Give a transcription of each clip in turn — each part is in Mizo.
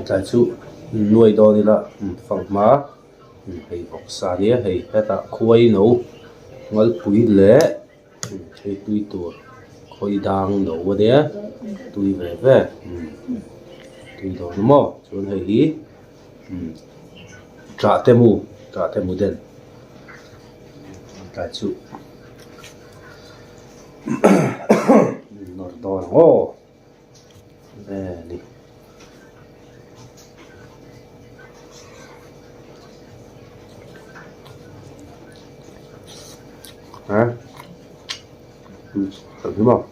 Tlai chu nuai dawn ila fanghma hei vawksa ania hei hetah khuai no ngalpui leh hei tui tur khawi dang no ania tui ve ve tui dawn maw chuan hei hi ṭah te mu ṭah te mu den tlai chu nawr dawn ang aw. Veli. Hả? Ừ, đúng không?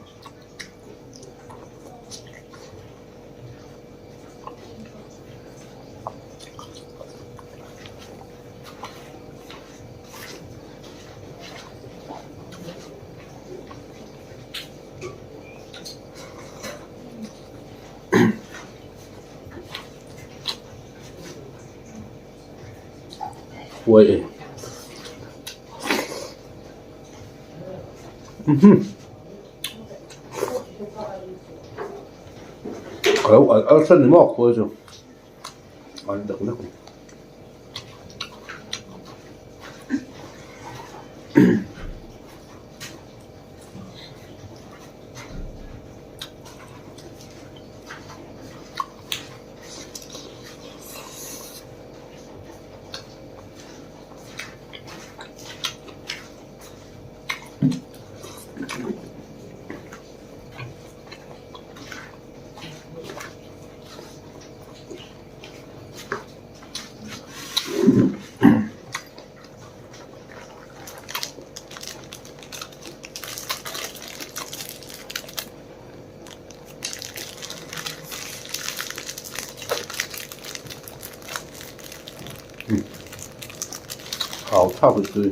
Khuai e a lo al al hran ni maw khuai chu al deuh vek a ni. Hau thlak hi tui.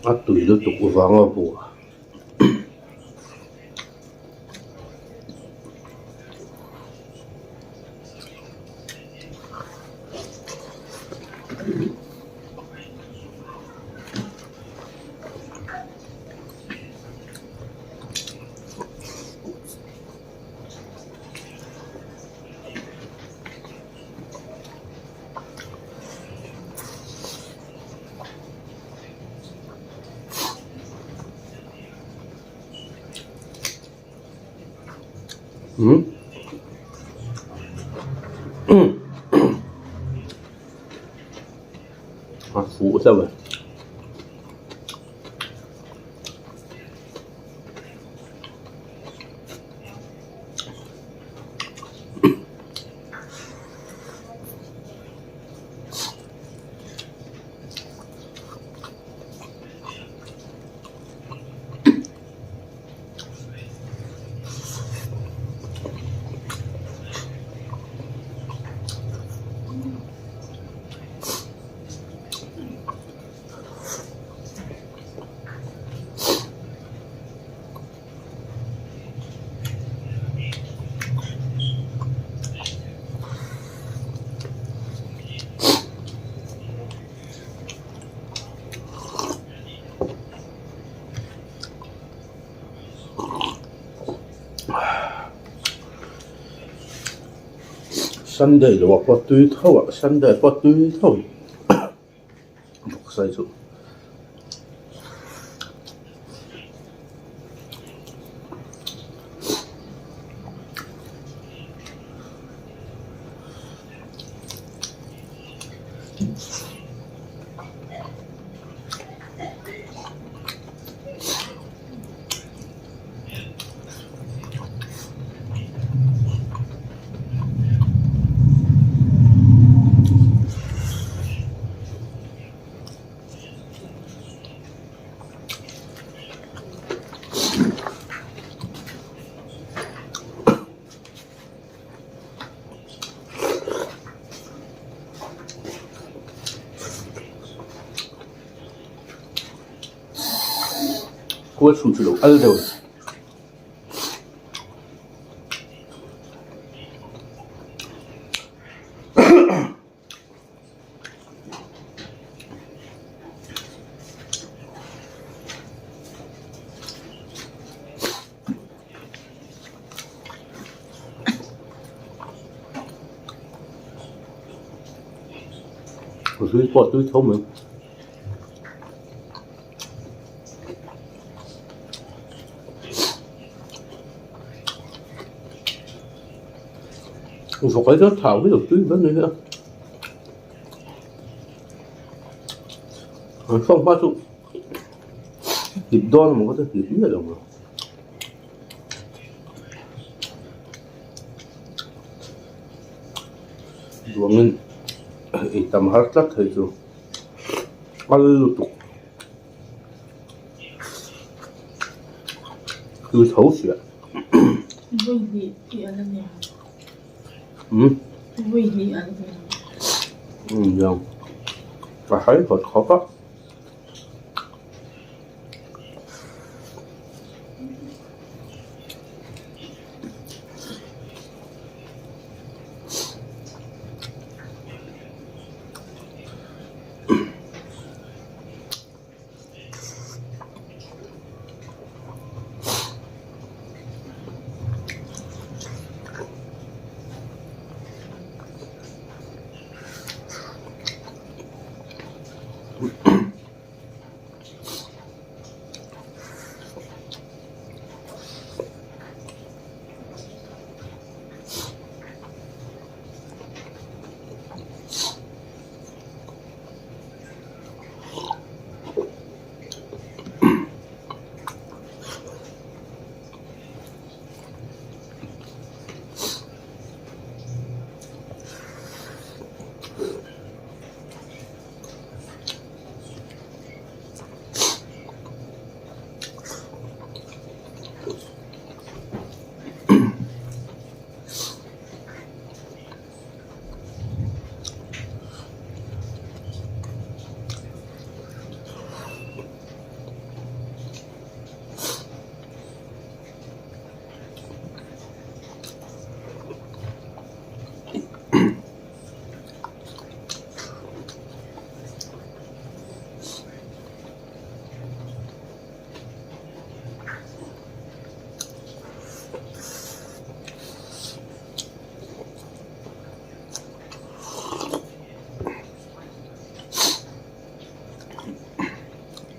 A tui lutuk vang a buah. Umm a fuh hlauh e. Sunday lo ah pawh tui tho ah Sunday pawh tui tho vawksa hi chu. Kual chhun chu lo al deuh a ni. Zui pawh tui tho mai. Vawk ai chuan thau hi lo tui ber mai a. An hrawng hma chu hlip dawn emaw ka ti hlip miah lo ang. Duangin ei tam har tlat thei chu al lutuk tui tho sia. A hai hawt khawp a.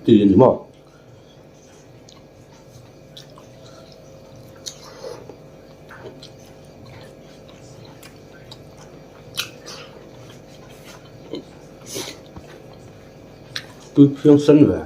Tui a ni maw? Tui phiang sen ve.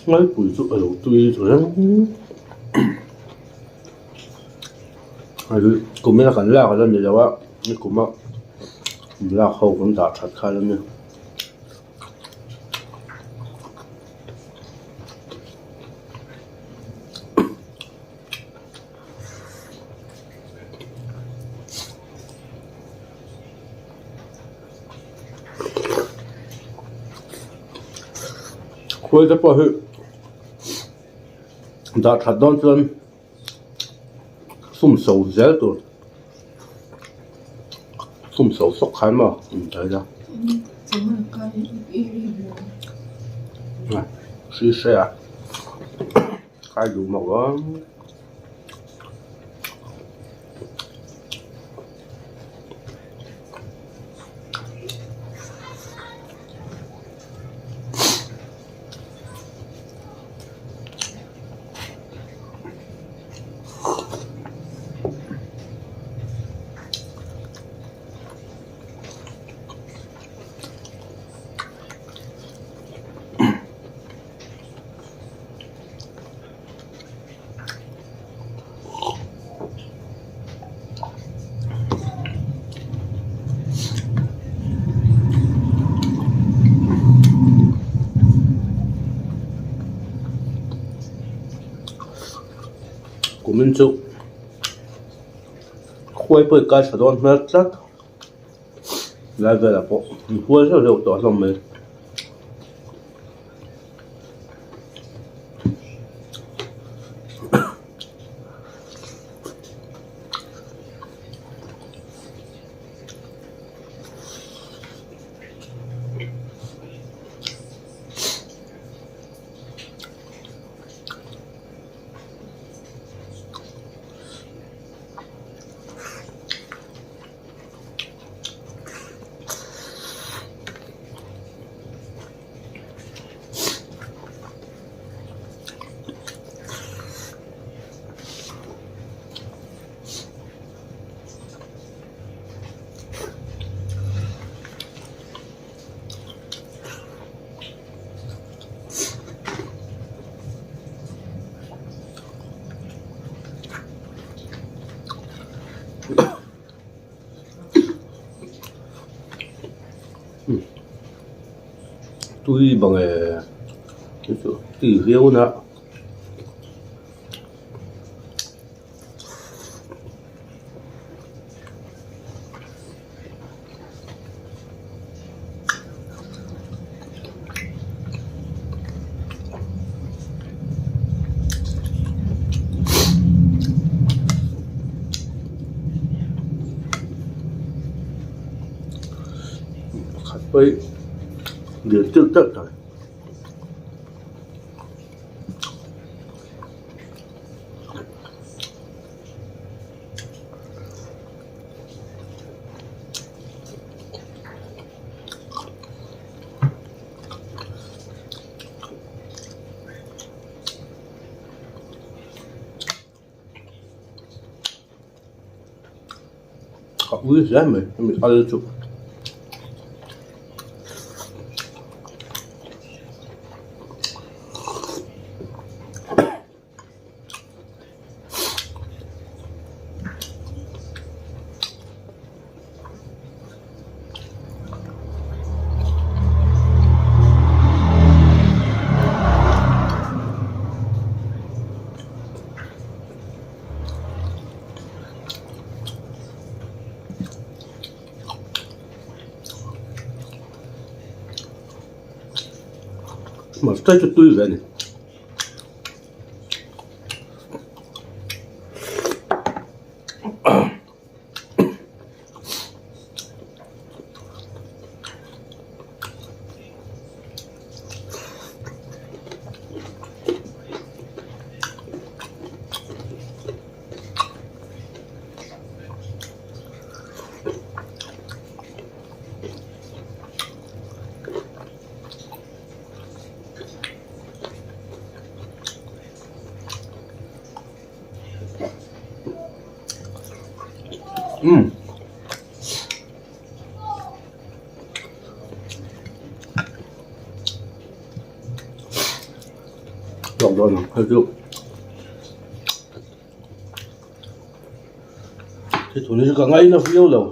Ngalpui chu a lo tui reng kum ila kan lak ala ni lo a nikum a lak ho kan dah that kha ala ni. Khuai te pawh hi dah that dawn chuan sum so zel tur sum so sawk khai maw in ta ila hri hre a khai duh mawk ang. Kumin chu khuai pawh i kai tha dawn hmel tlat lai velah pawh inhual zeuh zeuh tawh hlawm mai. Tui bang e chu chu tui viau na. Pakhat pawh hi lian deuh deuh tak. Ka ui hle mai hemi al chu. Mahse chu tui ve a ni. Umm. dawn ang hei chu thithun hi chu ka ngaina viau lo.